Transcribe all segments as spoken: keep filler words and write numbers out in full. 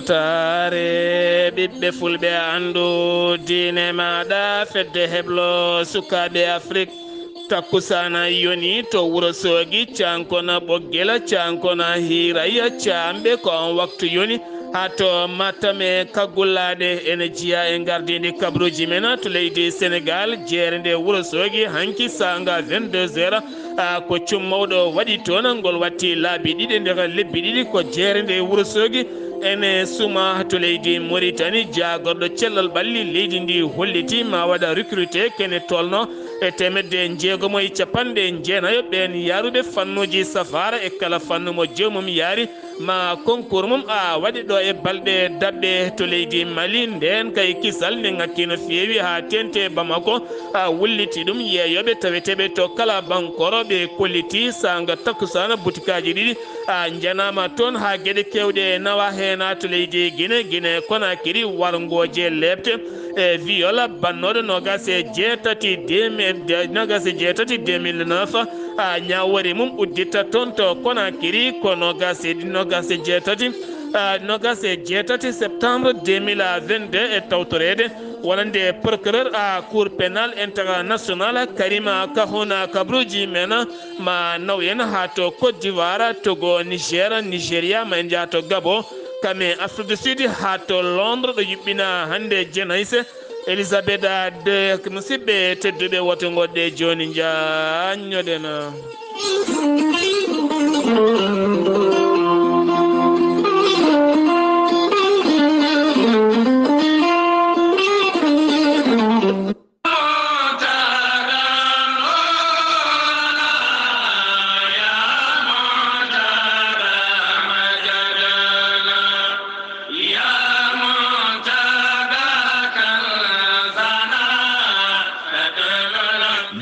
Taare ɓiɓɓe fulɓe, anndu diine maaɗa, fedde heblo sukaaɓe Afrik. Takkusaana yoni to Wuro Soogi, Cankona Ɓoggel, Cankona Hiiraya, Caamɓe, ko on waktu yoni. Haa to Matam e Kaggulaaɗe, ene jeyaa e ngardiindi kabaruuji men to leydi Senegaal, jeere nde Wuro Soogi, hanki saanga vingt-deux heures, a, ko cum mawɗo waɗi toon, ngol watti laabi ɗiɗi nder lebbi ɗiɗi, ko jeere nde Wuro Soogi. Ene suma to leydi Moritani, jaagorɗo cellal ɓalli leydi ndi holliti ma waɗa recruté kene tolno e teemedde jeegomo e capanɗe jeenayo ɓeen yaaruɓe fannuuji safaara e kala fannu mo joomum yaari, ma concours mum a waɗi ɗo e balɗe daɓɓe to leydi Mali. Ndeen kay kisal nde ŋakki no feewi haa teeŋti Bamako, a wulliti ɗum yeeyooɓe taweteeɓe to kala bankoro, ɓe kolliti saanga takkusaana butikaaji ɗiɗi, a njanaama toon haa geɗe keewɗe nawa heen to leydi Gine, Gine Konakiri, warngooje leepte e viol bannooɗo noogaas e jeetati deux mille, noogaas e jeetati deux mille neuf, a ñaawori mum uddita toon to Konakiri ko noogaas e, noogaas e jeetati, a, noogaas e jeetati septembre deux mille vingt-deux e tawtoreede wonande procureur a Cour pénale internationale Karima Kahuna, kabaruuji men ma naw en haa to Côte d'Ivoire, Togo, Niger, Nigeria, ma en njaha to Gabon, kam e Afrique du Sud, haa to Londres, ɗo yuɓɓina hannde Jenayse Elisabeth deux. Musidɓe tedduɓe, woto ngoɗɗe jooni, njaanñoɗen.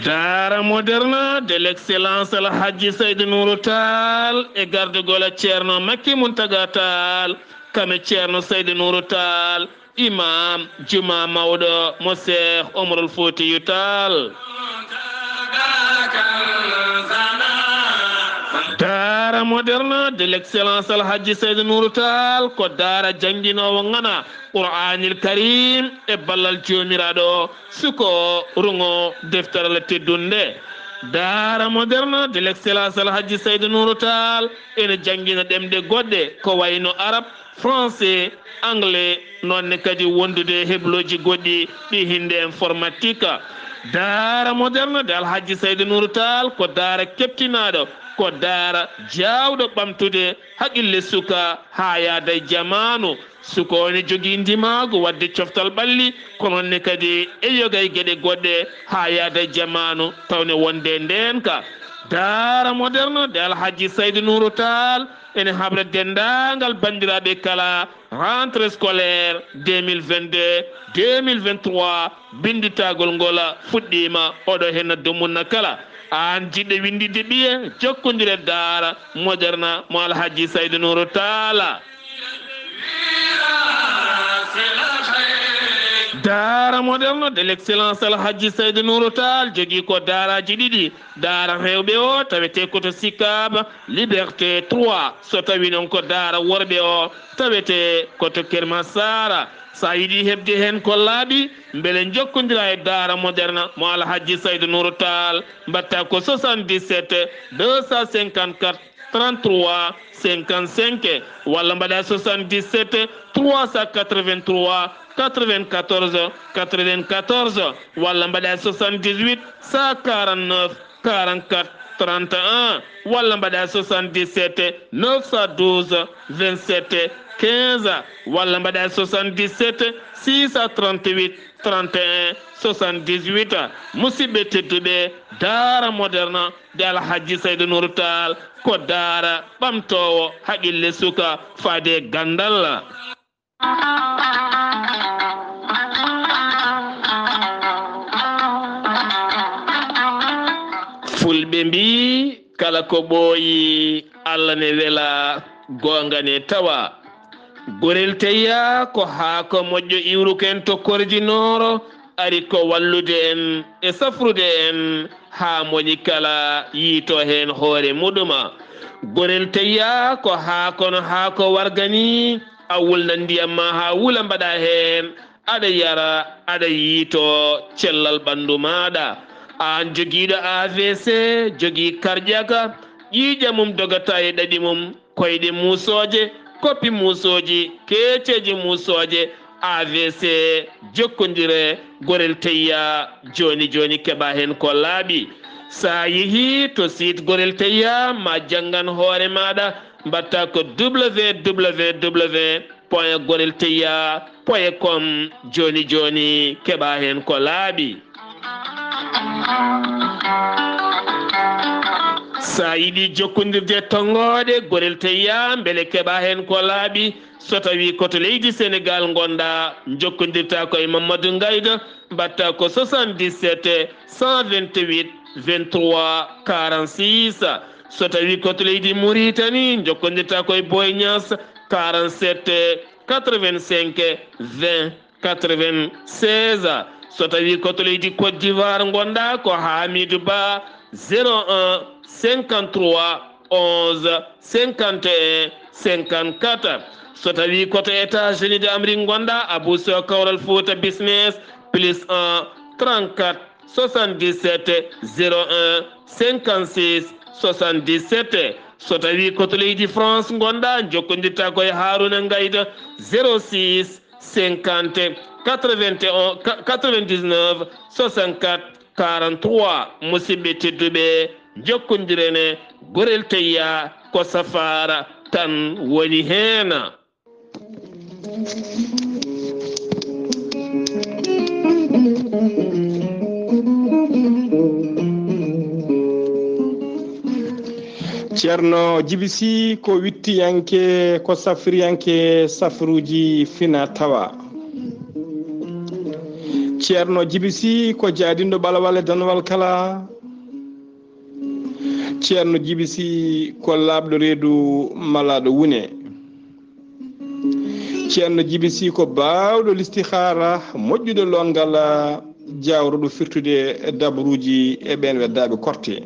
Daara moderne de l'excellence El Hadji Seydou Nourou Tall e gardugol Ceerno Makki Mountaga Tall, kame Ceerno Seydou Nourou Tall, Imam Juma mawɗo mo Cheikh Omarul Foutiyou Tall. Daara moderne de l'excellence El Hadji Seydou Nourou Tall ko daara jannginoowo ŋana Qur'anil Karim e ballal Joomiraaɗo, suko ruŋo deftere teddunde. Daara moderne de l'excellence El Hadji Seydou Nourou Tall ene janngina ɗemɗe goɗɗe ko wayno Arab, Français, Anglais, noon ne kadi wondude e heblooji goɗɗi ɗi hinnde informatique. Daara moderne de Alhaji Seydou Nourou Tall ko daara keptinaaɗo, ko daara jaawɗo ɓamtude haqille suka haa yaada e jamaanu. Suka o ene jogii ndimaagu waɗde coftal ɓalli, ko noon ne kadi e yoga e geɗe goɗɗe haa yaada e jamaanu, tawde wonde ndeenka. Daara moderne de Alhaji Seydou Nourou Tall ene habra denndaangal banndiraaɓe kala, rentrée scolaire deux mille vingt-deux, deux mille vingt-trois, binnditagol ngol fuɗɗiima, oɗo heen addu mum na kala. Aan jiɗɗo winnditde ɓiye, jokkondire daara moderne mo Alhaji Seydou Nourou Tall. Daara moderne de l'excellence Alhaji Seydou Nourou Tall jogii ko daaraaji ɗiɗi. Daara rewɓe o tawetee ko to Sicap Liberté trois, so tawii noon ko daara worɓe o tawetee ko to Keur Massar. So a yiɗi heɓde heen ko laaɓi, mbele njokkondira e daara moderne mo Alhaji Seydou Nourou Tall, mbaɗta ko soixante-dix-sept deux cent cinquante-quatre trente-trois cinquante-cinq, walla mbaɗa soixante-dix-sept trois cent quatre-vingt-trois quatre-vingt-quatorze quatre-vingt-quatorze, walla mbaɗa soixante-dix-huit cent quarante-neuf quarante-quatre trente et un, walla mbaɗa soixante-dix-sept neuf cent douze vingt-sept quinze, walla mbaɗa soixante-dix-sept six cent trente-huit trente et un soixante-dix-huit. Musidɓe tedduɓe, daara moderne de Alhaji Seydou Nourou Tall ko daara ɓamtoowo haqille suka faade ganndal. Fulɓe mbii, kala ko ɓooyi, Allah ne wela, goonga ne tawa. Gorel teyya ko haako moƴƴo iwruken to korjinooro, ari ko wallude en e safrude en haa moƴƴi kala yiito heen hoore muɗuma. Gorel teyya ko haako no haako warga ni, a wulna ndiyam ma haa wula, mbaɗa heen, aɗa yara, aɗa yiito cellal ɓanndu maaɗa. Aan jogiiɗo A V C, jogii cardiaque, ƴiiƴam mum dogata e ɗaɗi mum, koyɗe muusooje, koppi muusooji, keeceeje muusooje, A V C, jokkondire Gorel Teyya jooni jooni, keɓa heen ko laaɓi. So a yehii to site Gorel Teyya, ma janngan hoore maaɗa, mbaɗta ko W W W point gorel teyya point com. Jooni jooni, keɓa heen ko laaɓi. So a yiɗi jokkondirde e tonngooɗe Gorel Teyya, mbele keɓa heen ko laaɓi, so tawi ko to leydi Senegaal ngonɗa, jokkondirta ko e Mamadou Ngaydo, mbaɗta ko soixante-dix-sept, cent vingt-huit, vingt-trois, quarante-six. So tawi ko to leydi Mauritanie, jokkondirta ko e Boy Niass, quarante-sept, quatre-vingt-cinq, vingt, quatre-vingt-seize. So tawi ko to leydi Côte d'Ivoire ngonɗa, ko Hamidou Ba, zéro un, cinquante-trois, onze, cinquante et un, cinquante-quatre. So tawi ko to États-Unis de Amérique ngonɗa, Abou Sow, Kawral Fouta Business, plus un, trente-quatre, soixante-dix-sept, zéro un, cinquante-six, soixante-dix-sept. So tawi ko to leydi France ngonɗa, jokkondirta ko e Harouna Ngaydo, zéro six, cinquante, quatre-vingt-un, quatre-vingt-dix-neuf, soixante-quatre, quarante-trois. Musidɓe tedduɓe, jokkondiren e Gorel Teyya, ko safaara tan woni heen. Ceerno Jibi Sy ko wittiyanke, ko safriyanke safruuji fina tawa. Ceerno Jibi Sy ko jaadinɗo ɓalawal e danwal kala. Ceerno Jibi Sy ko laaɓɗo reedu malaaɗo wune. Ceerno Jibi Sy ko baawɗo listihaara, moƴƴuɗo loongal, jawruɗo firtude dabruuji e ɓeen weddaaɓe korte.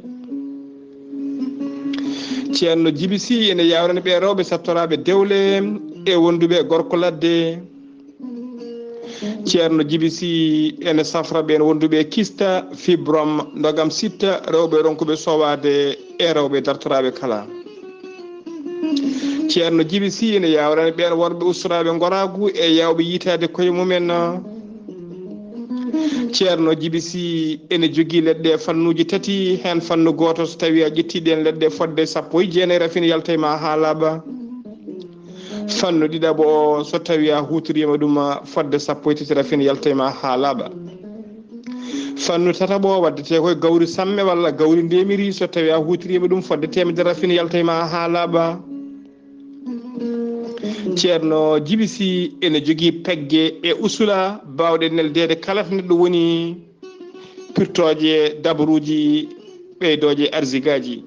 Ceerno Jibi Sy ene yaawrani ɓe rewɓe sattoraaɓe dewle e wonduɓe e gorko ladde. Ceerno Jibi Sy ene safra ɓeen wonduɓe e kista, fibrom, ndogam sitta, rewɓe ronkuɓe sowaade e rewɓe dartoraaɓe kala. Ceerno Jibi Sy ene yaawrani ɓeen worɓe ustoraaɓe ngoraagu e yaawɓe yiytaade koye mumen. Ceerno Jibi Sy ene jogii leɗɗe fannuuji tati, heen fannu gooto, so tawii a ƴettii ɗeen leɗɗe fodde sappo e jeenayi, rafin yalta e ma haa laaɓa. Fannu ɗiɗaɓo o, so tawii a huutoriima ɗum fodde sappo e tati, rafin yalta e ma haa laaɓa. Fannu tataɓo o, waddetee ko e gawri samme walla gawri ndemiri, so tawii a huutoriima ɗum fodde teemedere, rafin yalta e ma haa laaɓa. Ceerno Jibi Sy ene jogii pegge e usula baawɗe neldeede kala to neɗɗo woni, pirtooje dabruuji, ɓeydooje arzigaaji.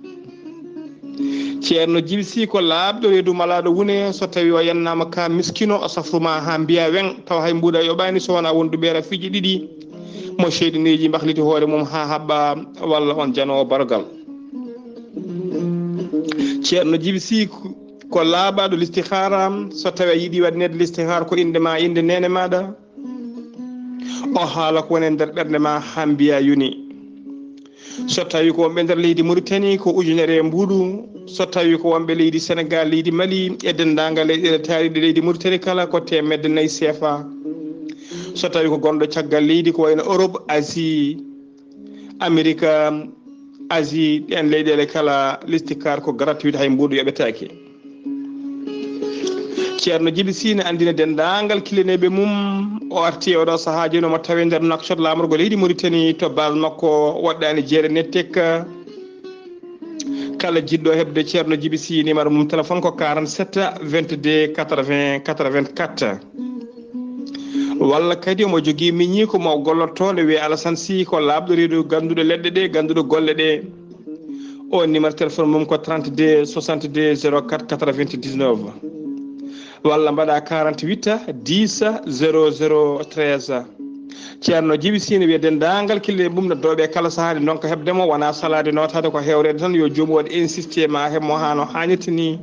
Ceerno Jibi Sy ko laaɓɗo reedu malaaɗo wune, so tawii o yannaama ka miskino, o safru ma haa mbiya weŋ, tawa hay mbuuɗa yoɓaani so wonaa wonduɓe rafiiji ɗiɗi, mo seyɗineeji mbahliti hoore mum haa haɓɓa, walla on janoowo barogal. Ceerno Jibi Sy ko laaɓaaɗo listihaara, so tawii a yiɗi waɗaneede listihaara ko innde ma, innde neene maaɗa, o haala ko woni e nder ɓernde ma haa mbiya yoni. So tawii ko wonɓe nder leydi Mauritanie, ko ujunere e mbuuɗu. So tawii ko wonɓe leydi Senegaal, leydi Mali e denndaangal leyɗeele taariiɗe leydi Mauritanie kala, ko teemedde nayi seefa. So tawii ko gonɗo caggal leydi, ko wayno Europe, Asie, Amerika, Asie, ɗeen leyɗeele kala, listihaara ko gratuit, hay mbuuɗu yoɓetaake. Ceerno Jibi Sy ne anndina denndaangal kilineeɓe mum, o arti e oɗo sahaa jooni, omo tawe nder Nouakchott, laamorgo leydi Mauritanie, to base makko woɗɗaani jeere nettek. Kala jiɗɗo heɓde Ceerno Jibi Sy, numéro mum téléphone ko quarante-sept, vingt-deux, quatre-vingts, quatre-vingt-quatre. Walla kadi omo jogii miñiiko mo gollotooɗo, wiyee Alassane Sy, ko laaɓɗo reedu, gannduɗo leɗɗe ɗe, gannduɗo golle ɗe. O numéro téléphone mum ko trente-deux, soixante-deux, zéro quatre, quatre-vingt-dix-neuf. Walla mbaɗa quarante-huit, dix, zéro zéro, treize. Ceerno Jibi Sy ne wiya denndaangal kilineeɓe mum no dooɓe kala sahaa, nde ndonka heɓde mo, wonaa salaade nootaade, ko hewreede tan, yo joomum waɗ insisté ma heɓ mo haa no haanirta ni.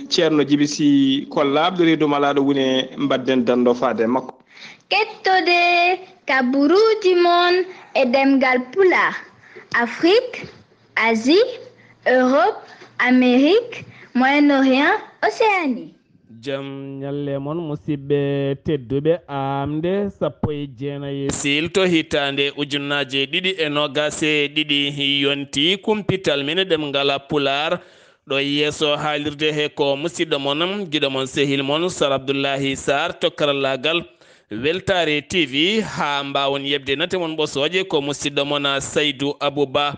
Ceerno Jibi Sii Kollaaɓe, ɗo reedu malaaɗo woni e mbaɗden danndo faade e makko. Kettode ka buruuji mon e ɗemngal Pulaar, Afrik, Asie, Europe, Amérique, Moyen-Orient, Océanie. Jam ñalle mon, musidɓe tedduɓe, aamde sappo e jeenayi siilto hitaande ujunnaaje ɗiɗi e noogaas e ɗiɗi yonti kumpital men e ɗemngal Pulaar. Ɗo yeeso haalirde he ko musidɗo mon, giɗo mon, sehil mon, Sar Abdullahi Sarr to karallaagal Weltaare T V. Haa mbaawon yeɓde nate mon ɓosooje, ko musidɗo mon Saydu Abuba.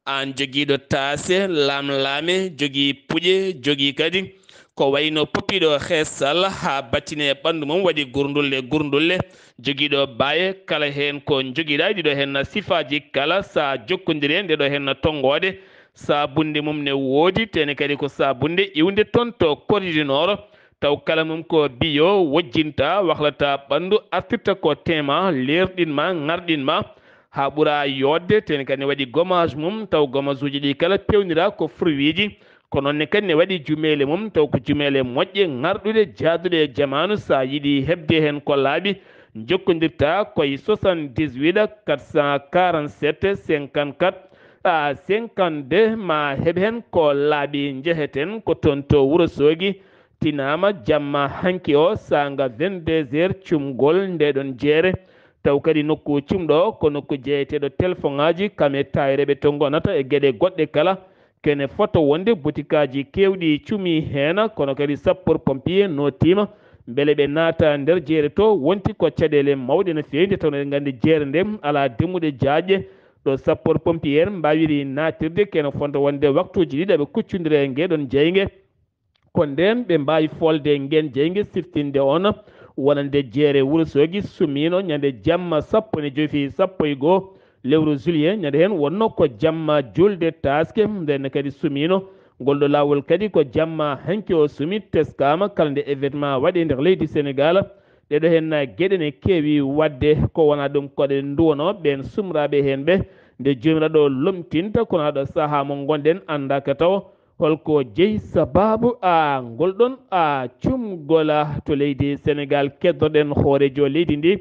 Aan jogiiɗo taase, laamlaame, jogii puƴe, jogii kadi ko wayno poppiiɗo heesal haa battine e ɓanndu mum, waɗi gurndulle, gurndulle, jogiiɗo baaye, kala heen ko njogiɗaa e ɗiɗo heen sifaaji kala, so a jokkondiri e nde ɗo heen tonngoode, saabunde mum ne woodi, tene kadi ko saabunde iwnde toon to Corée du Nord, taw kala mum ko bio, wojjinta, wahlata ɓanndu, artirta ko teema, leerɗin ma, ŋarɗin ma, haa ɓura yooɗde, tene kadi ne waɗi gommage mum, taw gommage uji ɗi kala peewnira ko fruit ji, ko noon ne kadi ne waɗi jumeele mum, taw ko jumeele moƴƴe, ŋarɗuɗe, jaaduɗe e jamaanu. So a yiɗi heɓde heen ko laaɓi, njokkondirta ko e soixante-dix-huit quatre cent quarante-sept cinquante-quatre à cinquante-deux, ma heɓ heen ko laaɓi. Njeheten ko toon to Wuro Soogi, tinaama jamma hanki o, saanga vingt-deux heures, cumgol nde ɗon jeere. Taw kadi nokku cumɗo o ko nokku jeyeteeɗo telefoŋaaji, kam e taawireeɓe to ngonata e geɗe goɗɗe kala. Kene foto wonde butikaaji keewɗi cumi heen, kono kadi sapeur pompier nootiima mbele ɓe naata nder jeere to. Wonti ko caɗeele mawɗe no feewi, nde tawnoo eɗen nganndi jeere nde alaa demmuɗe jaajɗe ɗo sapeur pompier mbaawiri naatirde. Kene fonta wonde waktuuji ɗiɗi aɓe kuccondira e ngee ɗoon jeyge. Ko ndeen ɓe mbaawi foolde ngeen jeyge, siftinde on wonande jeere Wuro Soogi sumiino ñande jamma sappo e joy fii sappo e goo lewru juillet. Ñande heen wonno ko jamma juulde taaske, ndeen kadi sumiino. Ngol ɗo laawol kadi ko jamma hanki o sumi, teskaama kala nde événement waɗi nder leydi Senegaal. Ɗee ɗoo heen geɗe ne keewi waɗde, ko wonaa ɗum ko ɗe nduwonoo ɓeen sumraaɓe heen ɓe, nde Joomiraaɗo lomtinta, kono ɗo sahaa mo ngonɗen anndaaka taw. Holko jeyi sabaabu a ngol ɗon a cumgola to leydi Senegaal? Keddoɗen hooreejo leydi ndi,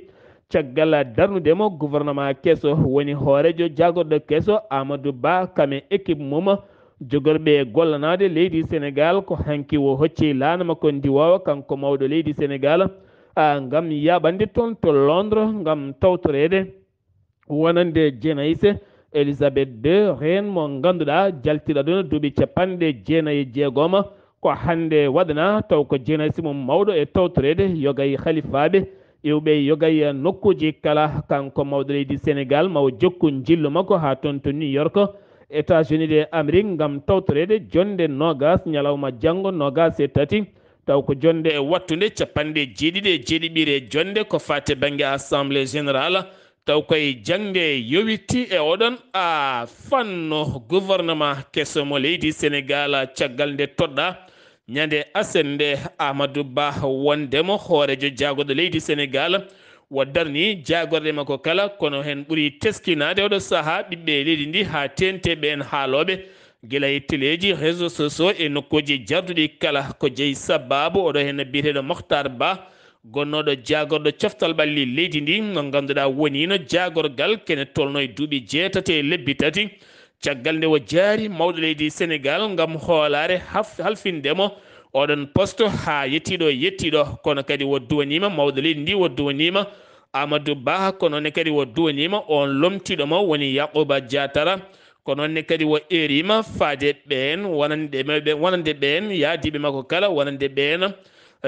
caggal darnude mo gouvernement keso, woni hooreejo jaagorɗo keso Amadou Ba, kam e équipe mum jogorɓe gollanaade leydi Senegaal. Ko hanki o hocci laana makko ndiwoowa, kanko mawɗo leydi Senegaal, a, ngam yaaɓande toon to Londres ngam tawtoreede wonande jeenayse Elisabeth deux, heen mo ngannduɗaa jaltiiɗo aduna duuɓi capanɗe jeenayi e jeegom. Ko hannde waɗanaa, taw ko jeenayse mum mawɗo e tawtoreede yogay halifaaɓe iwɓe yogay nokkuuji kala. Kanko mawɗo leydi Senegaal, ma o jokku njillu makko haa toon to New York, États-Unis de Amérique, ngam tawtoreede jonnde noogaas, ñalawma janngo noogaas e tati, taw ko jonnde e wattunde capanɗe jeeɗiɗi e jeeɗiɓiire jonnde ko faati bannge Assemblée Générale. Taw koye jaŋde yowiti e oɗon a fanno gouvernement keso mo leydi Senegaal, caggal nde toɗɗaa ñande aset nde Amadou Ba wondemo hooreejo jaagorɗo leydi Senegaal, o darni jaagorɗe makko kala, kono heen ɓuri teskinaade oɗo sahaa ɓiɓɓe leydi ndi haa teeŋti ɓeen haalooɓe gila e teleeji, réseaux sociaux e nokkuuji jarduɗi kala. Ko jeyi sabaabu oɗo heen biyeteeɗo Moctar Ba, gonnooɗo jaagorɗo coftal ɓalli leydi ndi, mo ngannduɗaa woniino jaagorgal kene tolno e duuɓi jeetati e lebbi tati, caggal nde o jaari mawɗo leydi Senegaal ngam hoolaare haf-, halfinde mo oɗon poste haa yettiiɗo yettiiɗo. Kono kadi o duwaniima mawɗo leydi ndi, o duwaniima Amadou Ba, kono ne kadi o duwaniima oon lomtiiɗo mo woni Yacouba Diatara. Ko noon ne kadi o eeriima faade ɓeen wonande, wonande ɓeen yaadiiɓe makko kala, wonande ɓeen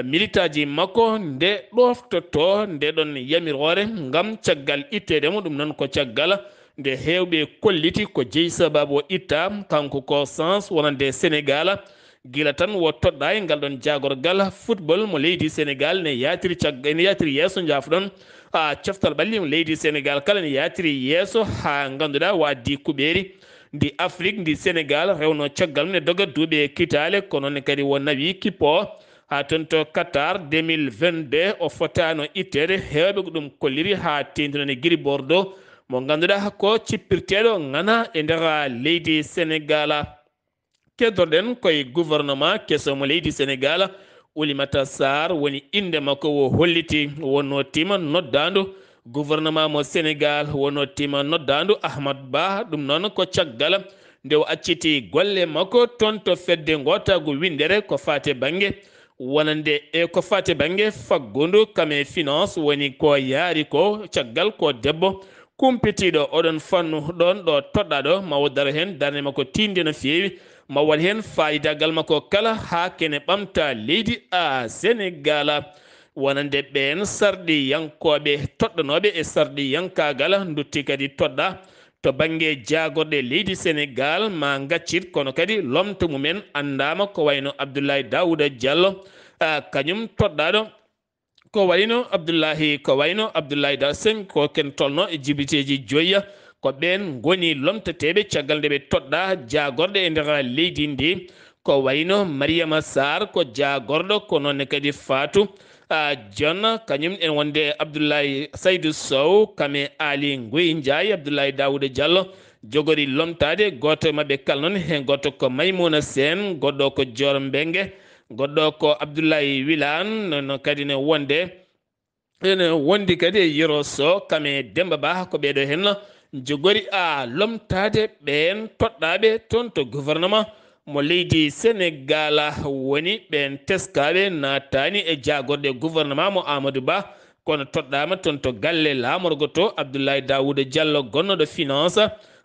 militaaji makko, nde ɗoftotoo nde ɗon yamiroore ngam caggal itteede mo. Ɗum noon ko caggal nde heewɓe kolliti ko jeyi sabaabu o itta, kanko ko sens wonande Senegaal. Gila tan o toɗɗaa e ngal ɗon jaagorgal football mo leydi Senegaal ne yaatiri cag-, ne yaatiri yeeso, njaafo-ɗon, a, coftal ɓalli mo leydi Senegaal kala ne yaatiri yeeso haa ngannduɗaa o addi kuɓeeri ndi Afrik, ndi Senegaal rewno caggal mum ne doga duuɓi e kitaale, kono ne kadi o nawi kippo haa toon to Qatar deux mille vingt-deux, o fotaano itteede. Heewɓe ko ɗum kolliri haa teeŋti noon e Gris Bordeaux mo ngannduɗaa ko cippirteeɗo ŋana e nder leydi Senegaal. Keddorɗen koye gouvernement keso mo leydi Senegal, Oulimata Sarr woni innde makko, o holliti wonnoo tima noddaandu gouvernement mo Senegal, wonnoo tima noddaandu Ahmad Ba. Ɗum noon ko caggal nde o acciti golle makko toon to fedde ngootaagu winndere ko faati e bannge wonande e ko faati e bannge faggundu kam e finance, woni ko yaari ko caggal ko debbo kumpitiiɗo oɗon fannu ɗoon ɗo toɗɗaaɗo ma o daro heen darnde makko tiiɗnde no feewi, ma waɗ heen faayidaagal makko kala haa kene ɓamta leydi a Senegal. Wonande ɓeen sarɗiyankooɓe toɗɗanooɓe e sarɗiyankaagal ndutti kadi toɗɗa to bannge jaagorɗe leydi Senegal ma ngaccit, kono kadi lomto mumen anndaama ko wayno Abdoulaye Daouda Diallo, a, kañum toɗɗaaɗo ko wayno Abdullahi, ko wayno Abdullahi Dar Seng, ko ken tolno e jibiteeji joyya. Ko ɓeen ngoni lomteteeɓe caggal nde ɓe toɗɗa jaagorɗe e nder leydi ndi. Ko wayno Mariama Sarr ko jaagorɗo, ko noon ne kadi Fatou, a, Dione, kañum en wonde Abdullahi Saydou Sow, kame Ali Nguy Ndiaye, Abdullahi Daouda Diallo, jogori lomtaade. Gooto e maɓɓe kala noon, heen gooto ko Maimouna Sène, goɗɗo ko Dior Mbengue, goɗɗo ko Abdoulaye Wilane, noon kadi ne wonde, ene wondi kadi e Yero Sow, kam e Demba Ba, ko ɓeeɗo heen jogori a lomtaade ɓeen toɗɗaaɓe toon to gouvernement mo leydi Senegal. Woni ɓeen teskaaɓe naataani e jaagorɗe gouvernement mo Amadou Ba, kono toɗɗaama toon to galle laamorgo to. Abdoulaye Daouda Diallo, gonnooɗo finance,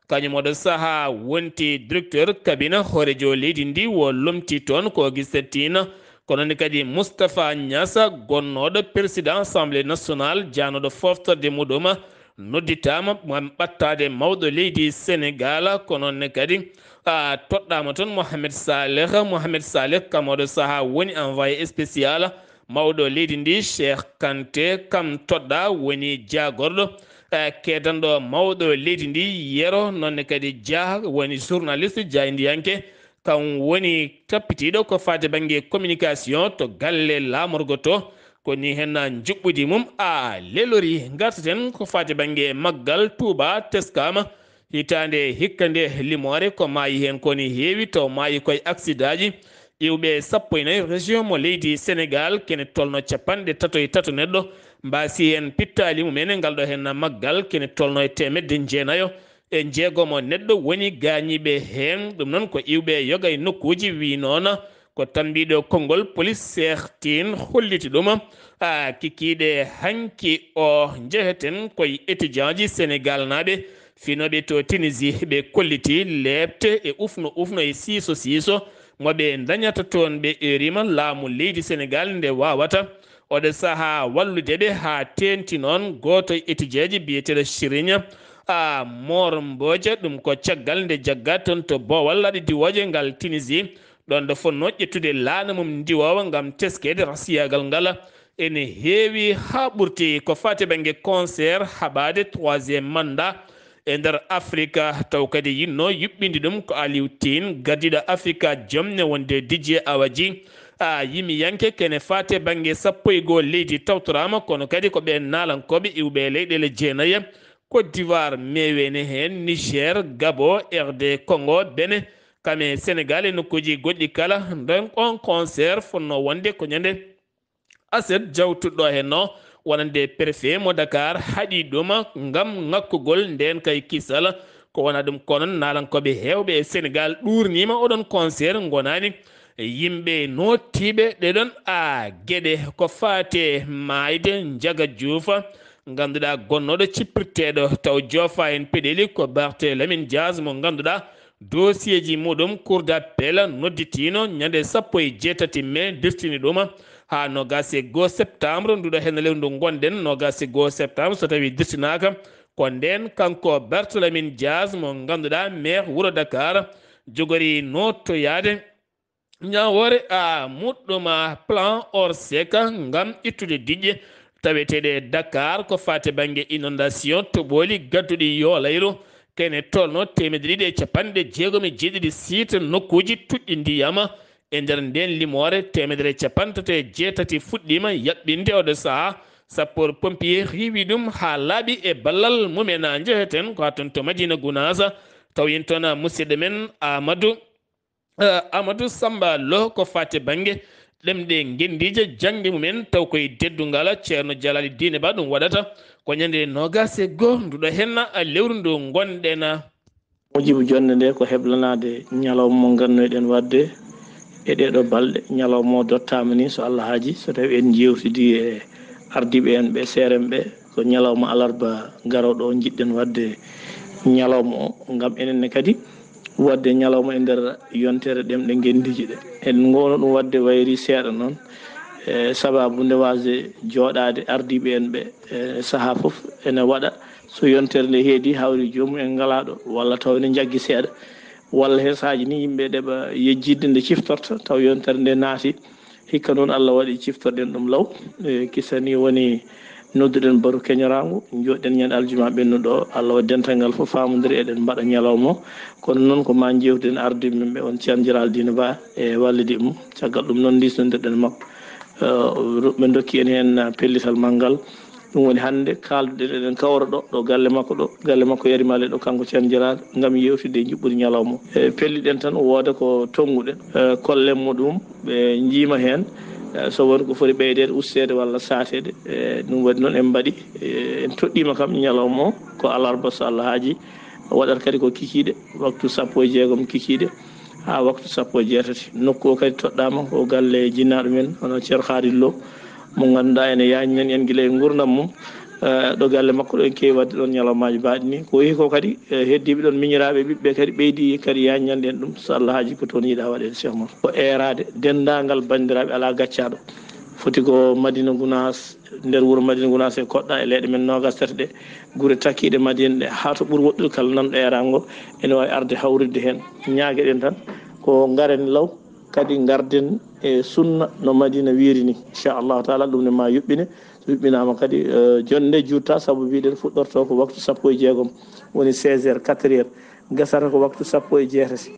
kañum oɗo sahaa wonti directeur cabinet hooreejo leydi ndi, o lomti toon ko Augustin Tine, kono ne kadi Moustapha Niass, gonnooɗo président Assemblée nationale, jaanooɗo foftorde muɗum, nodditaama ngam ɓattaade mawɗo leydi Senegal, kono ne kadi, a, toɗɗaama toon Mohamed Saleh. Mohamed Saleh kam oɗo sahaa woni envoyé spécial mawɗo leydi ndi, Cheikh Kanté, kam toɗɗa woni jaagorɗo, eh, keedanɗo mawɗo leydi ndi, Yero, noon ne kadi Dia woni journaliste, jaayndiyanke, kam woni tappitiiɗo ko faati bannge communication to galle laamorgo to. Ko ni heen njuɓɓudi mum a lelori. Ngartaten ko faati bannge maggal Touba, teskaama hitaande hikka nde limoore ko maayi heen ko ne heewi, taw maayi koye aksidaaji iwɓe sappo e nayi région mo leydi Senegal, kene tolno capanɗe tato e tato neɗɗo mbaasi heen pittaali mumen e ngal ɗo heen maggal, kene tolno e teemedde jeenayo e jeegomo neɗɗo woni gaañiiɓe heen. Ɗum noon ko iwɓe yoga e nokkuuji, wi noon ko tammbiiɗo konngol police Cheikh Tine holliti ɗum. A, kikiiɗe hanki o njeheten koye étudiant ji Senegal naaɓe finooɓe to Tunisie, ɓe kolliti leepte e ufno ufno e siiso siiso mo ɓe ndañata toon. Ɓe eerima laamu leydi Senegal nde waawata oɗo sahaa wallude ɓe haa teenti noon gooto e étudiant ji biyeteeɗo Siriña, a, Mor Mboja. Ɗum ko caggal nde jagga toon to boowal laaɗe diwooje ngal Tunisie, ɗoon ɗo fotnoo ƴettude laana mum ndiwoowa ngam teskeede rasiyaagal ngal. Ene heewi haa ɓurti ko faati bannge concert haɓaade troisième mandat e nder Afrika, taw kadi yiɗnoo yuɓɓinde ɗum ko Aliou Tine, gardiiɗo Afrika Jom ne wonde D J Awaji. A, yimiyanke kene faati bannge sappo e goo leydi tawtoraama, kono kadi ko ɓeen naalankooɓe iwɓe leyɗeele jeenaye, Côte d'Ivoire, meewe ne heen, Niger, Gabon, R D Congo, Benin, kam e Senegal e nokkuuji goɗɗi kala. Nden on concert fotnoo wonde ko ñande aset jawtuɗo heen no wonande préfet mo Dakar haɗi ɗum ngam ŋakkugol ndeen kay kisal. Ko wona ɗum kono naalankooɓe heewɓe e Senegal ɗuurniima oɗon concert ngonaani yimɓe nootiiɓe ɗeɗon a geɗe ko faate maayde Njaga Juuf, ngannduɗaa gonnooɗo cippirteeɗo taw joofa heen peɗeli ko Barthélémy Dias mo ngannduɗaa dossier ji muɗum Cour d'appel nodditiino ñande sappo e jeetati mai, dirtini ɗum haa noogaas e goo septembre nduɗo heen lewru ndu ngonɗen, noogaas e goo septembre so tawii dirtinaaka. Ko ndeen kanko Barthélémy Dias mo ngannduɗaa maire wuro Dakar jogori nootoyaade ñaawoore a muɗɗuma plan Orsec ngam ittude diƴƴe taweteeɗe Dakar ko faati bannge inondation, toɓooli gadduɗi yoolayru, kene tolno teemedde ɗiɗi e capanɗe jeegom e jeeɗiɗi siit nokkuuji tuɗɗi ndiyam. E nder ndeen limoore, teemedere e capanɗe tati e jeetati fuɗɗiima yaɓɓinde oɗo sahaa. Sappoor pompier riiwi ɗum haa laaɓi e ballal mumen. Njeheten ko haa toon to Madina Gunaas, taw yen toon musidɗo men Amadou eh, Amadou Samba Lo ko fate bannge ɗemɗe ngenndiije jaŋde mumen, taw koye teddungal Ceerno Jalali Diine Ba ɗum waɗata. Ko ñande noogas e goo nduɗo henna lewru ndu ngonɗen. Mujibu, jonnde nde ko heblanaade ñalawma mo nganndunoɗen waɗde e ɗeɗo balɗe. Ñalawma o dottaama ni, so Allah haaji, so tawi en jeewtidi e ardiiɓe en ɓe, seeren ɓe, ko ñalawma alarba garooɗo o njiɗɗen waɗde ñalawma o, ngam enen ne kadi waɗde ñalawma e nder yontere ɗemɗe ngenndiije ɗe. En ngoono ɗum waɗde wayri seeɗa noon, e sababu nde waasde jooɗaade ardiiɓe en ɓe, e sahaa fof ene waɗa, so yontere nde heedi, hawri joomum en ngalaa ɗo, walla taw ene njaggi seeɗa, walla heen sahaaji ni yimɓe ɗeɓa yejjitde nde ciftorta, taw yontere nde naati. Hikka noon Allah waɗi ciftorɗen ɗum law. E, kisa ni woni nodduɗen batu keñoraango, njooɗɗen ñande aljuma ɓennuɗo o. Allah waɗi dental ngal fof faamondiri, eɗen mbaɗa ñalawma o. Kono noon ko ma njeewtiden ardiiɓe men ɓe, on Ceerno Jalal Diine Ba e wallidi mum. Caggal ɗum noon, ndisnondirɗen e makko. E, ɓe ndokki en heen pellital manngal. Ɗum woni hannde kaalduɗen, eɗen kawra ɗo, ɗo galle makko ɗo, galle makko Yarimaale ɗo, kanko Ceerno Jalal, ngam yeewtidde e njuɓɓudi ñalawma o. E, pelliɗen tan wooda ko tonnguɗen, e, kollen mo ɗum, ɓe njiima heen, e, so won ko foti ɓeydeede, usteede walla saateede. E, ɗum waɗi noon en mbaɗi, e, en toɗɗiima kam ñalawma o ko alarba so Allah haaji, waɗata kadi ko kikiiɗe, waktu sappo e jeegom kikiiɗe. Haa waktu sappo e jeetati. Nokku o kadi toɗɗaama ko galle jinnaaɗo men, hono Ceerno Khadir Lo, mo ngannduɗaa ene yaajnani en gila e nguurndam mum. Eh, ɗo galle makko ɗo en keewi waɗde ɗoon ñalawmaaji mbaɗi ni. Ko yehi ko kadi, eh, heddiiɓe ɗoon miñiraaɓe, ɓiɓɓe kadi ɓeydi kadi yaajnande en ɗum, so Allah haaji ko toon yiɗaa waɗeede, Cheikh Oumar. Ko eeraade denndaangal banndiraaɓe alaa gaccaaɗo. Foti ko Madina Gunaas, nder wuro Madina Gunaas e Koɗɗa e leyɗe men noogas tati ɗe, gure takkiiɗe Madina ɗe, haa to ɓuri woɗɗude kala nanɗo eeraango, ene waawi arde hawritde heen. Ñaageɗen tan ko ngaren law, kadi ngarden e sunna no Madina wiiri ni. Inchallahu taala, ɗum ne ma yuɓɓine. So yuɓɓinaama kadi, eh, jonnde juutta, sabu mbiɗen fuɗɗorto ko waktu sappo e jeegom, woni seize heures, quatre heures. Gasata ko waktu sappo e jeetati.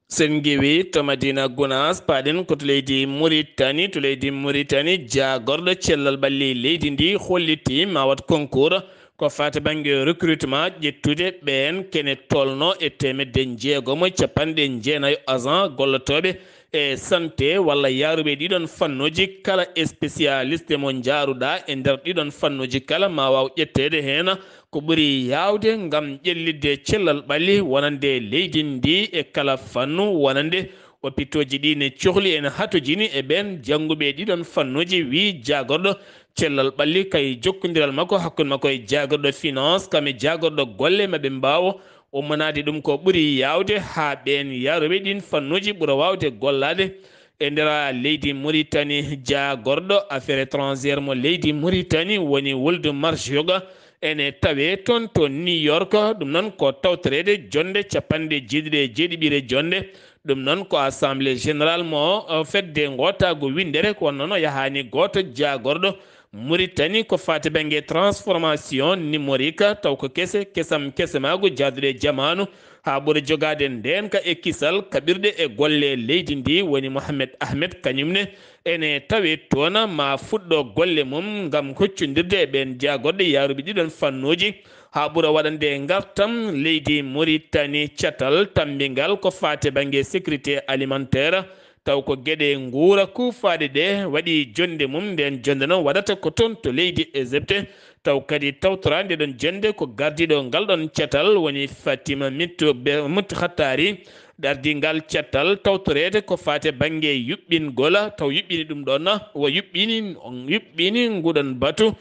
Sen ngewi to Madina Gunaas, paaɗen ko to leydi Muritani. To leydi Muritani, jaagorɗo cellal ɓalli leydi ndi hollitii ma waɗ concours ko faati bannge recrutement, ƴettude ɓeen kene tolno e teemedde njeegom e capanɗe jeenayo agent gollotooɓe e santé walla yaaruɓe ɗiɗon fannuuji. Kala spécialiste mo njaaruɗaa e nder ɗiɗon fannuuji kala ma waaw ƴetteede heen. Ko ɓuri yaawde ngam ƴellitde cellal ɓalli wonande leydi ndi e kala fannu wonande hôpitaux ji ɗi ne cohli ene hatojini e ɓeen jannguɓe ɗiɗon fannuuji, wi jaagorɗo cellal ɓalli kay jokkondiral makko hakkunde makko e jaagorɗo finance kam e jaagorɗo golle maɓe mbaawo ummanaade ɗum ko ɓuri yaawde haa ɓeen yaaruɓe ɗiin fannuuji ɓura waawde gollaade. E nder leydi Muritani, jaagorɗo affaire étrangère mo leydi Muritani woni Wuldu Marjoga, ene tawe toon to New York. Ɗum noon ko tawtoreede jonnde capanɗe jeeɗiɗi e jeeɗiɓiire jonnde. Ɗum noon ko assemblée générale mo, eh, fedde ngootaagu winndere, ko wonno no yahaani gooto jaagorɗo Muritani ko faati bannge transformation numérique, taw ko kese kesam kesamaagu jaaduɗe e jamaanu, haa ɓuri jogaade ndeenka e kisal kaɓirɗe e golle leydi ndi, woni Mohamed Ahmed, kañum ne ene tawe toon, ma fuɗɗo golle mum ngam huccondirde e ɓeen jaagorɗe yaaruɓe ɗiɗon fannuuji, haa ɓura waɗande ngartam leydi Muritani catal tammbingal ko faati bannge sécurité alimentaire. Taw ko geɗe nguura kuufaaɗe ɗe waɗi jonnde mum. Ndeen jonnde noon waɗata ko toon to leydi Égypte. Taw kadi tawtoraande ɗon jonnde ko gardiiɗo ngal ɗon catal woni Fatima Mittu Be-, Mut Khattari. Ardii ngal catal tawtoreede ko faati e bannge yuɓɓingol, taw yuɓɓini ɗum ɗon, o yuɓɓini, yuɓɓini nguɗon batu.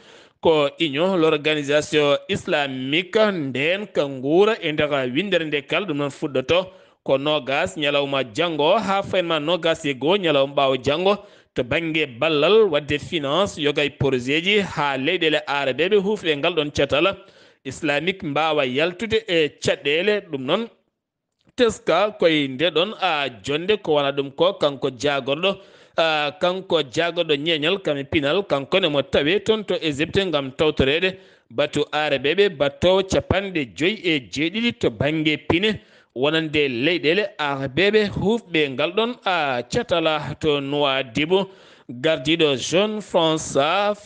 Ko Union, l'Organisation Islamique, ndeen ka nguura e nder winndere nde kala ɗum noon fuɗɗoto. Ko noogas ñalawma janngo haa faynma noogas e goo ñalawma ɓaawo janngo to bannge ballal waɗde finance yoga e projet ji haa leyɗeele aarabeeɓe huufɓe ngal ɗon catal islamique mbaawa yaltude e caɗeele. Ɗum noon teska koye nde ɗon a jonnde ko wona ɗum ko kanko jaagorɗo, a, kanko jaagorɗo ñeeñal kam e pinal, kanko ne mo tawe toon to Égypte ngam tawtoreede batu aarabeeɓe battoowo capanɗe joy e jeeɗiɗi to bannge pine. Wonande leyɗeele aarabeeɓe huufɓe ngal ɗon a catala to Nuwaadibu, gardiiɗo Jeune France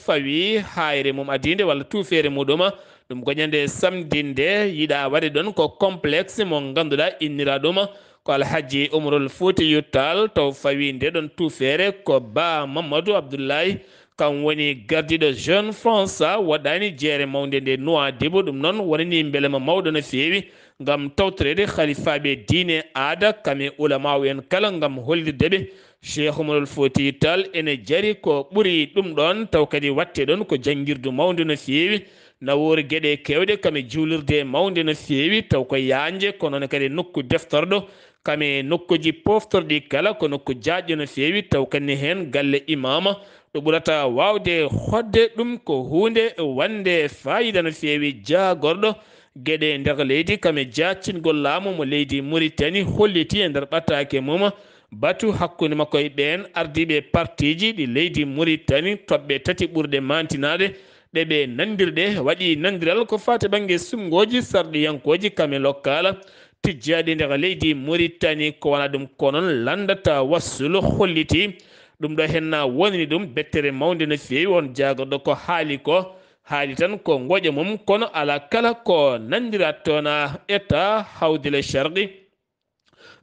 fawi haayre mum adiinde walla tuufeere muɗum. Ɗum ko ñande samedi nde yiɗa waɗe ɗon ko complexe mo ngannduɗaa innira ɗum ko Alhaji Umarul Fuutiyu Taal, taw fawi nde ɗon tuufeere ko Ba Mamadou Abdoulaye, kam woni gardiiɗo Jeune France, waɗani jeere mawnde nde Nuwaadibu. Ɗum noon wonani mbelema mawɗo no feewi ngam tawtoreede halifaaɓe diine, aada, kam e ulamaawo en kala ngam hollirde ɓe Cheikh Umarul Fuutiyu Taal ene jari ko ɓuri ɗum ɗoon, taw kadi waɗte ɗoon ko janngirdu mawndu no feewi, nawoori geɗe keewɗe kam e juulirde mawnde no feewi, taw ko yaajnde, ko noon kadi nokku deftorɗo, kam e nokkuuji poftorɗi kala ko nokku jaajɗo no feewi, taw kadi heen galle imaama, ɗo ɓurata waawde hoɗde ɗum ko huunde wonde faayiida no feewi, jaagorɗo geɗe nder leydi, kam e jaacingol laamu mo leydi Muritani, holliti e nder ɓataake mum batu hakkunde makko e ɓeen ardiiɓe partiiji ɗi leydi Muritani, toɓɓe tati ɓurɗe maantinaade ɗe ɓe nanndirɗe, waɗi nanndiral ko faati bannge suɓngooji sarɗiyankooji kam e lokkaala tijjaaɗi nder leydi Muritani. Ko wona ɗum ko noon lanndata wassulu holliti. Ɗum ɗo henna wonani ɗum bettere mawnde no feewi. On jaagorɗo ko haali ko, haali tan ko ngoƴa mum, kono alaa kala ko nanndiraa toon. Etta Hawdile Sharqi,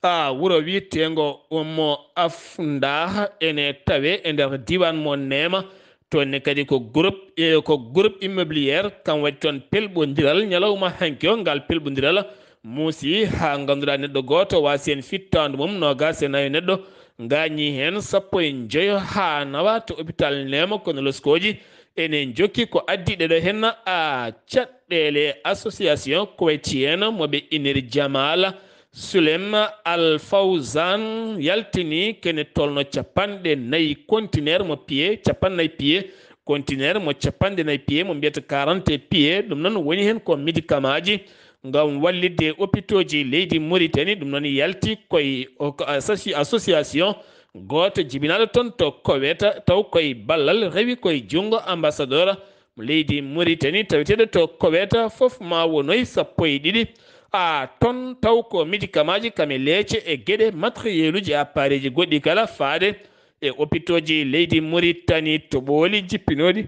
a wuro wiyeteengo Ummu Afndah ene tawee e nder diiwaan mo Neema. Toon ne kadi ko groupe, e, ko groupe immobilier, kam waɗi toon pelɓondiral ñalawma hanki o. Ngal pelɓondiral muusi haa ngannduɗaa neɗɗo gooto waasi heen fittaandu mum, noogaas e nayo neɗɗo ngaañi heen, sappo e njoyo haa nawa to hôpital Neema, kono loskooji ene njokki. Ko addi ɗeɗo heen a caɗeele association, ko wayti heen mo ɓe iniri Jamal Sulem Al Fawzan yaltini kene tolno capanɗe nayi conteneur mo piye, capanɗe nayi piye, conteneur mo capanɗe nayi piye, mo mbiyata quarante piye. Ɗum noon woni heen ko médicamentji ngam wallitde hôpitauxji leydi Mauritanie. Ɗum noon yalti koye o-, ko associ-, association gooto jibinaaɗo toon to Koweta, taw koye ballal rewi koye junngo ambassadeur mo leydi Mauritanie taweteeɗo to Koweta. Fof ma wonoy sappo e ɗiɗi a ton, taw ko médicamentji kam e leece e geɗe matériel uji e appareilji goɗɗi kala faade e hôpitauxji leydi Mauritanie, to ɓooli jippinooɗi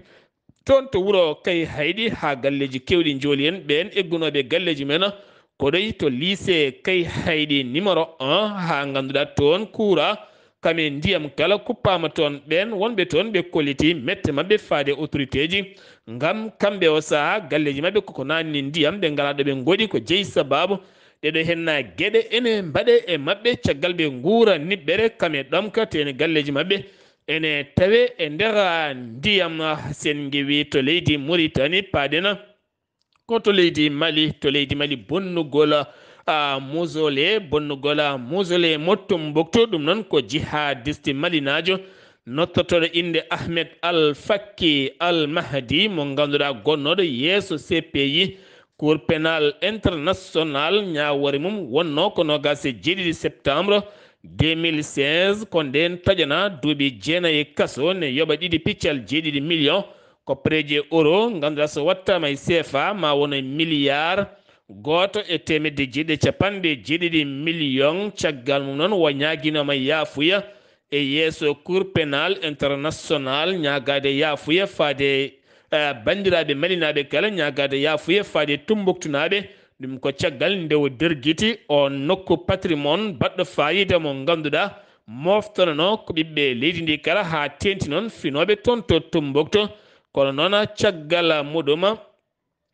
toon to wuro Kay Hayɗi, haa galleeji keewɗi njooli heen. Ɓeen eggunooɓe galleeji men koɗoy to lycée Kay Hayɗi numéro un, haa ngannduɗaa toon kuura kam e ndiyam kala kuppaama toon. Ɓeen wonɓe toon ɓe kolliti mette maɓɓe faade autoritéji, ngam kamɓe o sahaa galleeji maɓɓe koko naatni ndiyam, ɓe ngalaa ɗo ɓe ngoɗi. Ko jeyi sabaabu ɗeɗo heen geɗe ene mbaɗe e maɓɓe caggal ɓe nguura niɓɓere kam e ɗomka, teene galleeji maɓɓe ene tawe e nder ndiyam. Sen ngewi to leydi Mauritanie, paadena ko to leydi Mali, to leydi Mali bonnugol, a, mausolée, bonnugol, a, mausolée mo Tombouctou. Ɗum noon ko jihadiste malinaajo nottotooɗo innde Ahmed Al Fakki Al Mahdi, mo ngannduɗaa gonnooɗo yeeso C P I, Cour pénal international. Ñaawoore mum wonnoo ko noogaas e jeeɗiɗi septembre deux mille seize, ko ndeen taƴanaa duuɓi jeenayi e kaso, ne yoɓa ɗiɗi piccal jeeɗiɗi million koppareeji euro, ngannduɗaa so wattaama e C F A ma won e milliard gooto e teemedde jeeɗiɗi e capanɗe jeeɗiɗi million. Caggal mum noon o ñaaginooma yaafuya e yeeso Cour pénal international, ñaagaade yaafuya faade, eh, banndiraaɓe malinaaɓe kala, ñaagaade yaafuya faade Tumbuktunaaɓe. Ɗum ko caggal nde o dergiti o nokku patrimoine baɗɗo faayiida mo ngannduɗaa moftananoo ko ɓiɓɓe leydi ndi kala, haa teeŋti noon finooɓe toon to Tumbuktu. Kono noon caggal muɗum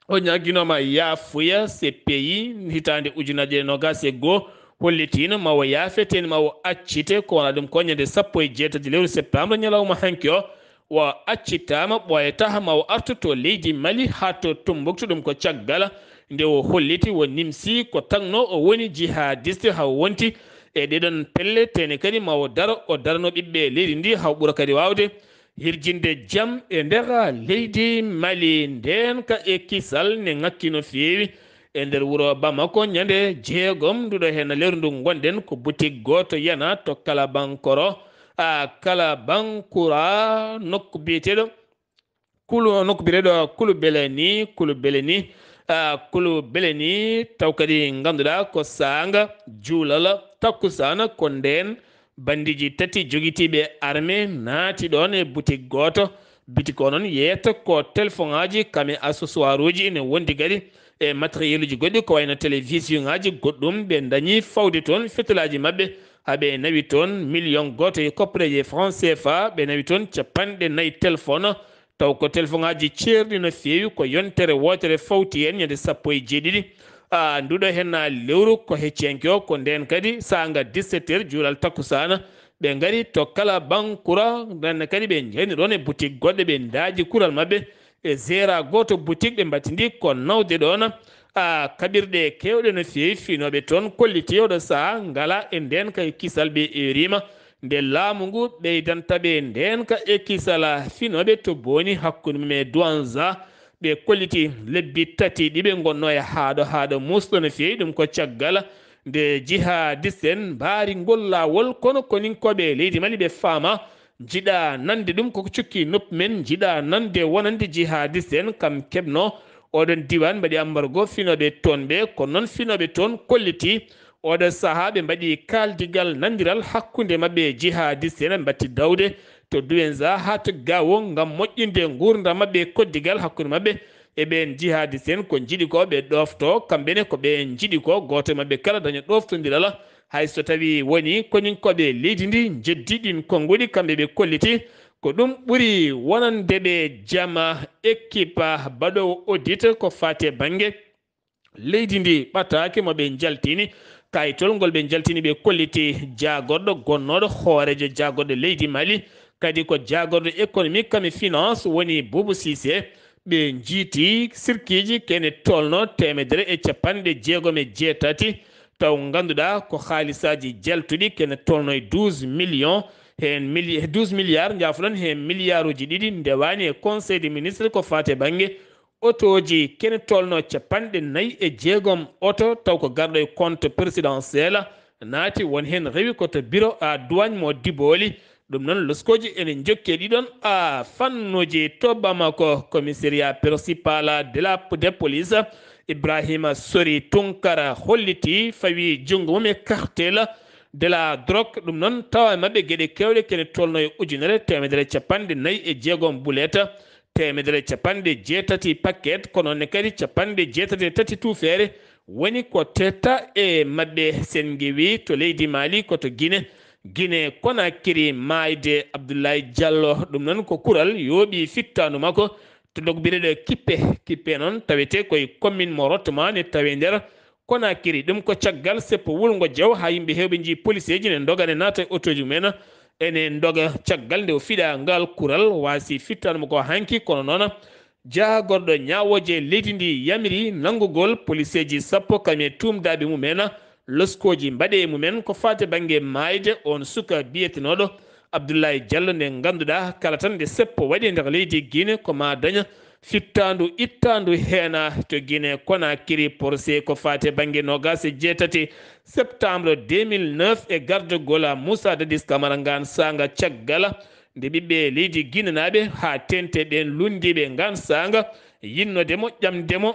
o ñaaginooma yaafuya. C P I hitaande ujunaaje noogaas e goo hollitiino ma o yaafete, ma o accite, ko wona ɗum ko ñande sappo e jeetati lewru septembre, ñalawma hanki o, o accitaama, ɓooyataah ma o artu to leydi Mali haa to Tumbuktu. Ɗum ko caggal nde o holliti o nimsi ko tagnoo o woni jihadiste, haa o wonti e ɗeɗon pelle, teene kadi ma o daro, o darano ɓiɓɓe leydi ndi haa o ɓura kadi waawde hirjinde jam e nder leydi Mali. Ndeen ka e kisal ne ŋakki no feewi e nder wuro Bamako ñande jeegom nduɗo heen lewru ndu ngonɗen, ko butik gooto yana to Kalabankoro, a, Kalabankura, nokku biyeteeɗo Kulu, nokku biyeteeɗo Kulu Beleni, Kulu Beleni, a, Kulu Beleni, taw kadi ngannduɗaa ko saanga juulal takkusaana, ko ndeen bandiiji tati jogitiiɓe arme naati ɗoon e butik gooto. Butik o noon yeeyata ko telefoŋaaji kam e accessoireji, ene wondi kadi e matériel uji goɗɗi ko wayno télévision ngaji goɗɗum. Ɓe dañi fawde toon fetulaaji maɓɓe, haa ɓe nawi toon million gooto e koppareeje franc C F A. Ɓe nawi toon capanɗe nayi téléphone, taw ko téléphone ngaji ceerɗi no feewi, ko yontere wootere fawti heen, ñande sappo e jeeɗiɗi. A, nduɗo heen na lewru ko hecciyanke o, ko ndeen kadi saanga dix-sept heures, juulal takkusaana, ɓe ngari to kala bankura, ndeen kadi ɓe njahni ɗoon e boutique goɗɗe, ɓe ndaaji kural maɓɓe. E gérant gooto boutique ɓe mbattindi ko nawde ɗoon, a, kaɓirɗe keewɗe no feewi. Finooɓe toon kolliti oɗo sahaa ngala e ndeen kay kisal, ɓe eeriima nde laamu ngu ɓeydanta ɓe ndeen ka e kisal. Finooɓe to Booni hakkunde mum e Douentza, ɓe kolliti lebbi tati ɗi ɓe ngonno e haaɗo, haaɗo muusɗo no feewi. Ɗum ko caggal nde jihadiste en mbaari ngol laawol, kono koninkooɓe leydi Mali ɓe faama, njiɗa nande ɗum koko cukki noppi men, njiɗa nande wonande jihadiste en, kam keɓno oɗon diwan mbaɗi ambargo finooɓe toon ɓe. Kono noon finooɓe toon kolliti oɗo sahaa ɓe mbaɗi kaaldigal nandiral hakkunde maɓɓe e jihadiste en, ɓe mbatti dawde to Douentza haa to Gao ngam moƴƴinde nguurndam maɓɓe e koddigal hakkunde maɓɓe e ɓeen jihadiste en. Ko njiɗi ko ɓe ɗoofto, kamɓe ne ko ɓe njiɗi ko gooto e maɓɓe kala daña ɗooftondiral, hay so tawii woni koninkooɓe leydi ndi njeddi ɗin konnguɗi, kamɓe ɓe kolliti ko ɗum ɓuri wonande ɓe jama. Équipe baɗoowo audit ko faati e bannge leydi ndi ɓataake mo ɓe njaltini, kayitol ngol ɓe njaltini, ɓe kolliti jaagorɗo gonnooɗo hooreejo jaagorɗo leydi Mali, kadi ko jaagorɗo économique kam e finance woni Boubou Cissé. Ɓe njiiti sirkiiji kene tolno teemedere e capanɗe jeegom e jeetati, taw ngannduɗaa ko haalisaaji jaltuɗi kene tolno e douze millions, heen mili-, douze milliards, njaafoɗon, heen miliyaaruuji ɗiɗi ndewaani e Conseil des ministres ko faati e bannge otooji kene tolno capanɗe nayi e jeegom oto, taw ko garɗo e compte présidentiel naati, won heen rewi ko to bureau à douane mo Diboli. Ɗum noon, loskooji ene njokki e ɗiɗon, a, fannuuji. To Bamako, commissariat principal de la, de police, Ibrahima Sori Tunkara holliti fawi junngo mum e cartel de la drogue. Ɗum noon, tawa e maɓɓe geɗe keewɗe kene tolno e ujunere teemedere capanɗe nayi e jeegom buleta, teemedere capanɗe jeetati paquet, kono ne kadi capanɗe jeetati e tati tuufeere woni ko tetta e maɓɓe. Sen ngewi to leydi Mali, ko to Guinée, Guinée Conakry, maayde Abdoulaye Diallo. Ɗum noon ko kural yooɓi fittaandu makko to nokku biyeteeɗo Kippe. Kippe noon tawetee koye commune mo Rotoma, ne tawee nder Conakry. Ɗum ko caggal seppo wulngo jaw haa yimɓe heewɓe njii poliseeji ne ndoga, ne naata e otooji mumen, ene ndoga caggal nde o fiɗa ngal kural. Waasi fittaandu makko hanki, kono noon jaagorɗo ñaawooje leydi ndi yamiri nanngugol poliseeji sappo kam e tuumdaaɓe mumen, loskooji mbaɗee e mumen ko faati bannge maayde oon suka biyetenooɗo Abdoulaye Diallo, nde ngannduɗaa kala tan nde seppo waɗi e nder leydi Guinée, ko maa daña fittaandu ittaandu heen to Guinée Conakry. Porosé ko faati e bannge noogaas e jeetati septembre deux mille neuf e gardagol Moussa Dadis Camara ngaan saanga, caggal nde ɓiɓɓe leydi Guinée naaɓe haa teeŋti ɓeen lunndiiɓe ngaan saanga yiɗnode mo, ƴamde mo.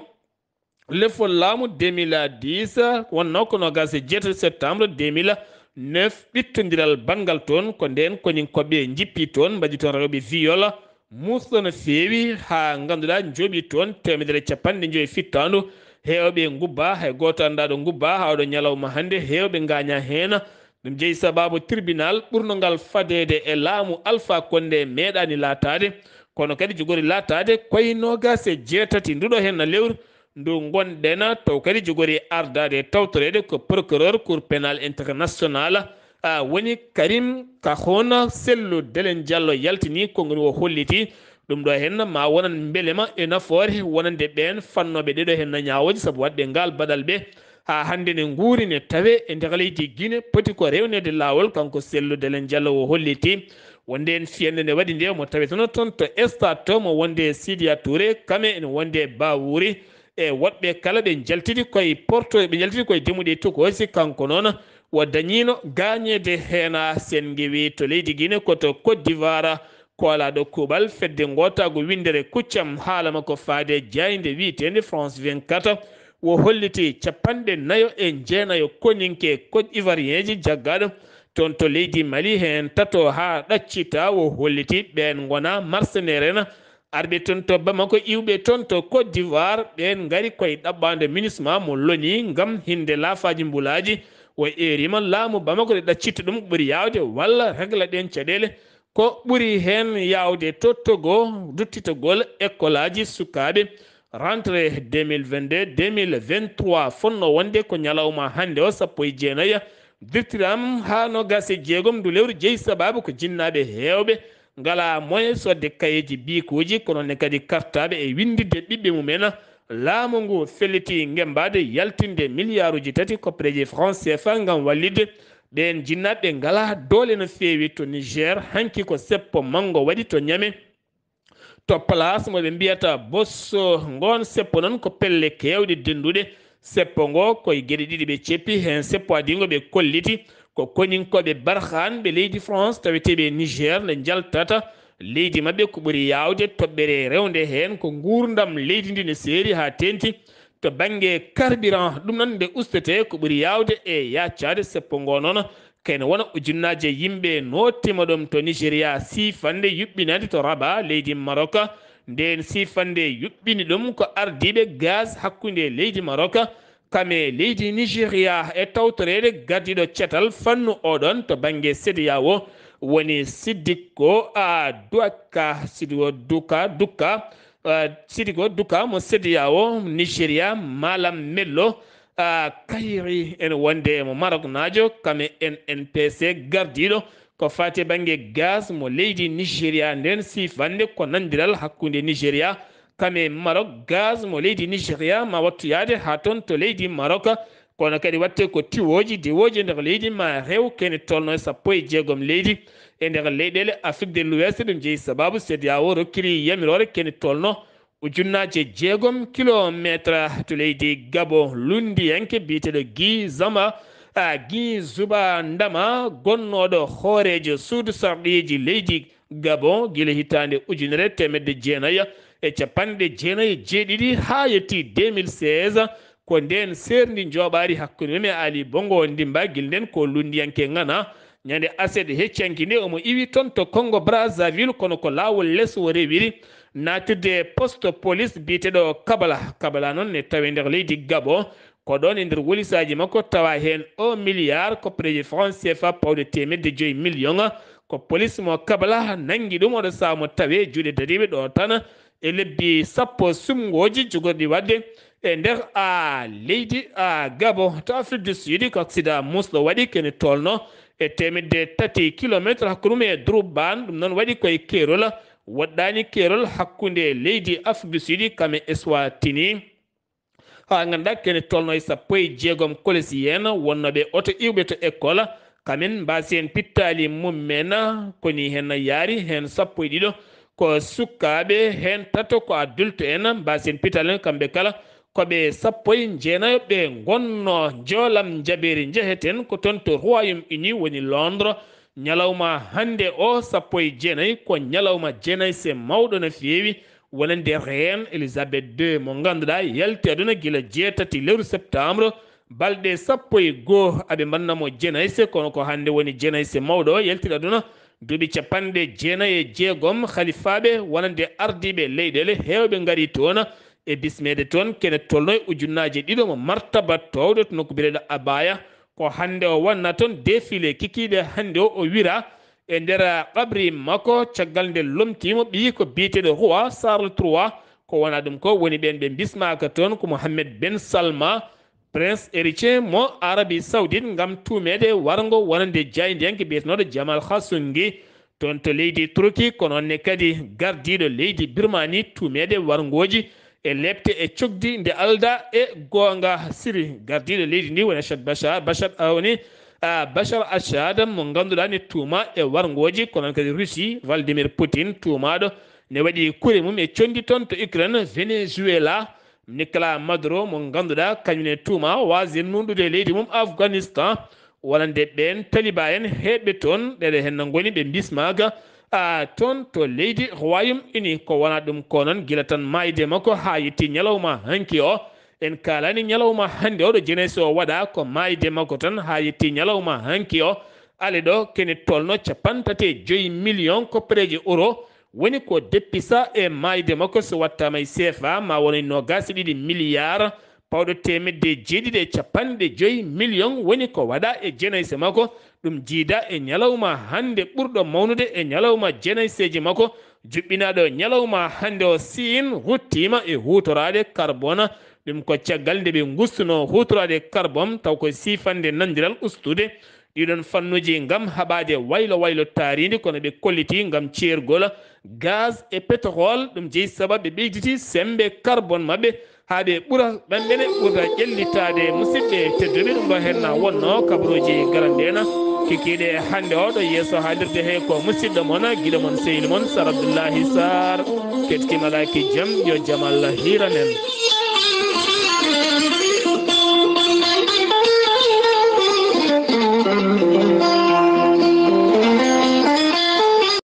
Lefol laamu deux mille dix, wonnoo ko noogaas e jeetati septembre deux mille neuf, ɓittondiral banngal toon, ko ndeen koninkooɓe njippi toon, mbaɗi toon rewɓe viol, muusɗo no feewi, haa ngannduɗaa njooɓi toon teemedere capanɗe njoyi fittaandu. Heewɓe ngubbaa, hay gooto anndaa ɗo ngubbaa, haa oɗo ñalawma hannde, heewɓe ngaañaa heen. Ɗum jeyi sabaabu tribunal ɓurnongal fadeede e laamu Alpha Condé meeɗaani laataade, kono kadi jogori laataade koye noogaas e jeetati nduɗo heen na lewru ndu ngonɗen, taw kadi jogori ardaade e tawtoreede ko procureur Cour pénale internationale, a, woni Karim Kahona. Sellu Delen Diallo yaltini konngol, o holliti ɗum ɗo heen ma wonan mbelema e nafoore wonande ɓeen fannooɓe ɗeɗo heen ñaawooje, sabu waɗde ngaal baɗal ɓe haa hannde ne nguuri, ne tawee e nder leydi Guinée, poti ko rewneede laawol. Kanko Sellu Delen Diallo o holliti wonde en fiyannde nde waɗi nde, mo taweteno toon to stade to, mo wonde Sidiya Touré, kame ene wonde Bawuri, e woɗɓe kala ɓe njaltidi koye porto, ɓe njaltidi koye demuɗi e tokoosi. Kanko noon o dañiino gaañeede heen. Sen ngewi to leydi Guinée, ko to Côte d'Ivoire, koolaaɗo kuuɓal fedde ngootaagu winndere kuccam, haala makko faade jaaynde wiyeteende France vingt-quatre, o holliti capanɗe nayo e jeenayo koninke Côte ivoirienji jaggaaɗo toon to leydi Mali, heen tato haa ɗaccita. O holliti ɓeen ngonaa mercenaire en, Arɓe toon to Bamako, iwɓe toon to Côte d'Ivoire, ɓeen ngari koye ɗaɓɓaande MINUSMA mo loni ngam hinnde laafaaji mbulaaji. O eerima laamu Bamako nde ɗaccitto ɗum ɓuri yaawde walla regla ɗeen caɗeele. Ko ɓuri heen yaawde to Togo, ruttitagol ekkolaaji sukaaɓe, rentrée deux mille vingt-deux, deux mille vingt-trois, fotnoo wonde ko ñalawma hannde o, sappo e jeenayi, dirtiram haa noogaas e jeegom ndu lewru, jeyi sabaabu ko jinnaaɓe heewɓe ngalaa moyen sodde kayeeji, biikuuji, kono ne kadi kartaaɓe e winnditde ɓiɓɓe mum en. Laamu ngu felliti ngembaade yaltinde miliyaaruuji tati koppereeji franc C F A ngam wallitde ɓeen jinnaaɓe ɓe ngalaa doole no feewi to Niger. Hanki ko seppo manngo waɗi to Niamey, to place mo ɓe mbiyata Bosso. Ngoon seppo noon ko pelle keewɗe dennduɗe. Seppo ngo koye geɗe ɗiɗi ɓe ceppi, heen seppo adii ngo ɓe kolliti ko koninkooɓe Barkhane ɓe leydi France, taweteeɓe e Niger, nde njaltata leydi maɓɓe ko ɓuri yaawde. Toɓɓere rewnde heen ko nguurndam leydi ndi ne seeri haa teeŋti to bannge carburant. Ɗum noon nde ustetee ko ɓuri yaawde e yaacaade. Seppo ngo noon kene wona ujunnaaje yimɓe nootima ɗum to Nigeria, siifannde yuɓɓinaande to Rabat, leydi Maroc. Ndeen siifannde yuɓɓini ɗum ko ardiiɓe gaz hakkunde leydi Maroc, kam e leydi Nigeria, e tawtoreede gardiiɗo catal fannu oɗon to bannge CEDEAO, woni Sidiko a Duaka, Sidiko Duka, Duka, ah, Sidiko Duka mo CEDEAO, Nigeria, Malam Mello, ah, Kayri, ene wonde mo Maroknaajo, kam e N N P C gardiiɗo ko faati e bannge gaz mo leydi Nigeria. Ndeen siifannde ko nanndiral hakkunde Nigeria kam e Maroc. Gaz mo leydi Nigeria ma wattu yahde haa toon to leydi Maroc, kono kadi waɗte ko tiwooji, diwooji e nder leydi ma rew kene tolno e sappo e jeegom leydi e nder leyɗeele Afrique de l'Ouest. Ɗum jeyi sabaabu CEDEAO rokkiri yamiroore kene tolno ujunnaaje jeegom kilometre to leydi Gabon. Lunndiyanke biyeteeɗo Guy Zama, a, Guy Zuba Ndama, gonnooɗo hooreejo suudu sarɗiiji leydi Gabon gila hitaande ujunere teemedde jeenayi e capanɗe jeenayi e jeeɗiɗi haa yettii deux mille seize, ko ndeen seerndi njooɓaari hakkunde mum e Ali Bongo Ondimba. Gila ndeen ko lunndiyanke ŋana. Ñande aset heccanki nde, omo iwi toon to Congo Brazzaville, kono ko laawol les o rewiri naatirde e poste police biyeteeɗo Kabala. Kabala noon ne tawe nder leydi Gabon. Ko ɗoon e nder wolisaaji makko tawa heen un milliard koppereeji franc C F A pawɗe teemedde joyi million. Ko police mo Kabala nanngi ɗum, oɗo sahaa mo tawe juuɗe dariiɓe ɗo tan e lebbi sappo sumngooji jogorɗi waɗde e nder, a, leydi, a, Gabon. To Afrique du Sud, ko accident musɗo waɗi, kene tolno e teemedde tati kilometre hakkunde mum e Durban. Ɗum noon waɗi koye keerol, woɗɗaani keerol hakkunde leydi Afrique du Sud kam e Eswatini. Haa ngannduɗaa kene tolno e sappo e jeegom kolosiyeen wonnooɓe oto iwɓe to école, kamen mbaasi heen pittaali mum en, ko nii heen yaari heen sappo e ɗiɗo ko sukaaɓe, heen tato ko adulte en, mbaasi heen pittaali en kamɓe kala ko ɓe sappo e jeenayo ɓe ngonnoo. Njoolam njabeeri njeheten ko toon to Royaume Uni, woni Londres. Ñalawma hannde o, sappo e jeenayi, ko ñalawma jeenayse mawɗo no feewi, wonande Reine Elizabeth deux, mo ngannduɗaa yalti aduna gila jeetati lewru septembre, balɗe sappo e goo aɓe mbanna mo jeenayse, kono ko hannde woni jeenayse mawɗo o yaltiri aduna. Duuɓi capanɗe jeenayi e jeegom halifaaɓe wonande ardiiɓe leyɗeele heewɓe ngarii toon e bismeede toon, kene tolno e ujunnaaje ɗiɗo mo martaba toowɗo to nokku biyeteeɗo Abaya. Ko hannde o wonna toon défilé kikiiɗe. Hannde o, o wira e nder qabri makko, caggal nde lomtiimo ɓiyi ko biyeteeɗo Roi Charles trois. Ko wona ɗum ko woni ɓeen ɓe bismaaka toon ko Mohammed Ben Salma, Prince héritier mo Arabie Saoudite, ngam tuumeede warngo wonande jaayndiyanke biyetenooɗo Jamal Khashoggi toon to leydi Turki, kono ne kadi gardiiɗo leydi Birmani tuumeede warngooji e lepte e cogdi nde aldaa e goonga siri. Gardiiɗo leydi ndi woni Achad Bachar, Bachar, a, woni, a, Bachar Achad mo ngannduɗaa ne tuuma e warngooji, kono kadi Russie, Vladimir Poutine tuumaaɗo ne waɗi kure mum e conndi toon to Ukraine, Venezuela, Nicolas Maduro mo ngannduɗaa kañum ne tuuma waasde nuunɗude leydi mum Afghanistan, wonande ɓeen taliba en heeɓɓe toon, ɓeɗe heen no ngoni ɓe bismaaka, a, toon to leydi Royaume Uni. Ko wona ɗum ko noon gila tan maayde makko haa yetti ñalawma hanki o. En kaalani ñalawma hannde o ɗo jeenayse o waɗa, ko maayde makko tan haa yetti ñalawma hanki o. Ale ɗo kene tolno capanɗe tati e joyi million koppereeje euro woni ko deppisa e maayde makko, so wattaama e seefa, ma won e noogaas e ɗiɗi miliyaar pawɗo teemedde jeeɗiɗi e capanɗe joyi miliyoŋ woni ko waɗa e jenayse makko. Ɗum jiida e ñalawma hannde ɓurɗo mawnude e ñalawma jenayseeji makko, juɓɓinaaɗo ñalawma hannde o. Siin ruttiima e huutoraade karbona. Ɗum ko caggal nde ɓe ngustunoo huutoraade karbon, taw ko siifande nanndiral ustude ɗiɗon fannuuji ngam haɓaade waylo waylo taariindi, kono ɓe kolliti ngam ceergol gaz e pétrole. Ɗum jeyi sababu ɓe ɓeyditi semmbe karbon maɓɓe haa ɓe ɓura ɓamɓene ɓurda ƴellitaade. Musidɓe tedduɓe, ɗum ɗo henna wonno kabaruuji garanɗe en kikiiɗe hannde o. Ɗo yeeso haalirde he ko musidɗo mon, giɗo mon, sehil mon, Sar Abdullahi Sar. Kettimalaaki jam, yo jam Allah hiiran en.